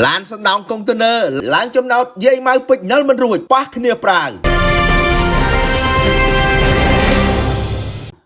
ឡានសណ្ដោងកុងតឺន័រឡើងចំណោតយាយម៉ៅពេជ្រនិលមិនរួចប៉ះគ្នាប្រាវ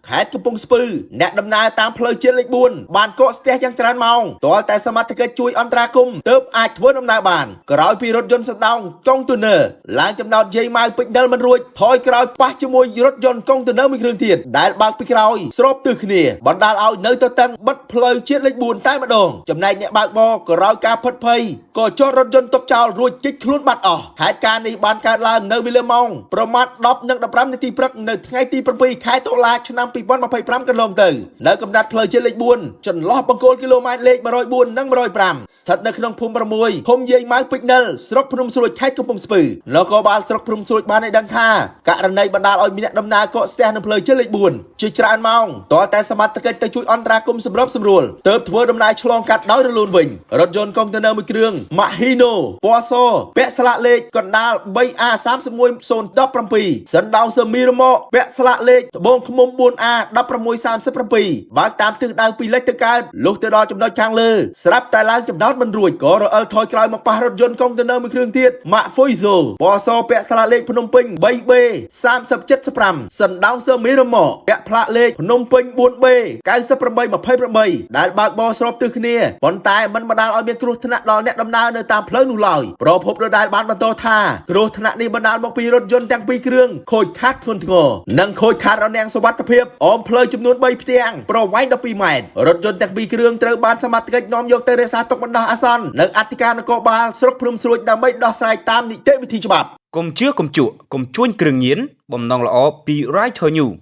ខេត្តកំពង់ស្ពឺអ្នកដំណើរតាមផ្លូវជាតិលេខ4បានកកស្ទះយ៉ាងច្រើនម៉ោងទាល់តែសមត្ថកិច្ចជួយអន្តរាគមន៍ទើបអាចធ្វើដំណើរបានក្រោយពីរថយន្តសណ្ដោងកុងតឺន័រឡើងចំណោតយាយម៉ៅពេជ្រនិលមិនរួចថយក្រោយប៉ះជាមួយរថយន្តកុងតឺន័រមួយគ្រឿងទៀតដែលបើកពីក្រោយស្របទិសគ្នាបណ្ដាលឲ្យនៅទទឹងបិទផ្លូវជាតិលេខ4តែម្ដងចំណែកអ្នកបើកបរក្រោយការផិតភ័យក៏ចតរថយន្តទុកចោលរួចគេចខ្លួនបាត់អស់ហេតុការណ៍នេះបានកើតឡើងនៅវេលាម៉ោងប្រមាណ10:15នាទីព្រឹកនៅថ្ងៃទី7ខែតុលាឆ្នាំ2025កន្លងទៅនៅកំណាត់ផ្លូវជាតិលេខ4ចន្លោះបង្គោលគីឡូម៉ែត្រលេខ104និង105ស្ថិតនៅក្នុងភូមិ6ឃុំយាយម៉ៅពេជ្រនិលស្រុកភ្នំស្រួចខេត្តកំពង់ស្ពឺនគរបាលស្រុកភ្នំស្រួចបានឲ្យដឹងថាករណីបណ្ដាលឲ្យមានអ្នកដំណើរកកស្ទះនៅផ្លូវជាតិលេខ4ជាច្រើនម៉ោងទាល់តែសមត្ថកិច្ចទៅជួយអន្តរាគមន៍សម្របសម្រួលទើបធ្វើដំណើរឆ្លងកាត់ដោយរលូនវិញរថយន្តកុងតឺន័រមួយគ្រឿងម៉ាហ៊ីណូពណ៌សពាក់ស្លាកលេខកណ្ដាល 3A31017 សណ្ដោងសមីរម៉កពាក់ស្លាកលេខត្បូងឃ្មុំ 4A 1637បើកតាមទិសដៅពីលិចទៅកើតលុះទៅដល់ចំណុចខាងលើស្រាប់តែឡើងចំណោតមិនរួចក៏រអិលថយក្រោយមកប៉ះរថយន្តកុងតឺន័រមួយគ្រឿងទៀតម៉ាក់ហ្វុយហ្សូពណ៌សពាក់ស្លាកលេខភ្នំពេញ 3B 3075សណ្ដោងសមីរម៉កពាក់ផ្លាកលេខភ្នំពេញ 4B 9828ដែលបើកបរស្របទិសគ្នាប៉ុន្តែមិនបណ្ដាលឲ្យមានគ្រោះថ្នាក់ដល់អ្នកដំណើរនៅតាមផ្លូវនោះឡើយប្រភពដដែលបានបន្តថាគ្រោះថ្នាក់នេះបណ្ដាលមកពីរថយន្តទាំងពីរគ្រឿងខូចខាតធ្ងន់ធ្ងរនិងខូចខាតរនាំងសុវត្ថិភាពអមផ្លូវចំនួន3ផ្ទាំងប្រវែង12ម៉ែត្ររថយន្តទាំងពីរគ្រឿងត្រូវបានសមត្ថកិច្ចនាំយកទៅរក្សាទុកបណ្ដោះអាសន្ននៅអធិការនគរបាលស្រុកភ្នំស្រួចដើម្បីដោះស្រាយតាមនីតិវិធីច្បាប់ កុំជឿកុំជក់កុំជួញគ្រឿងញៀនបំណងល្អពី Writer New។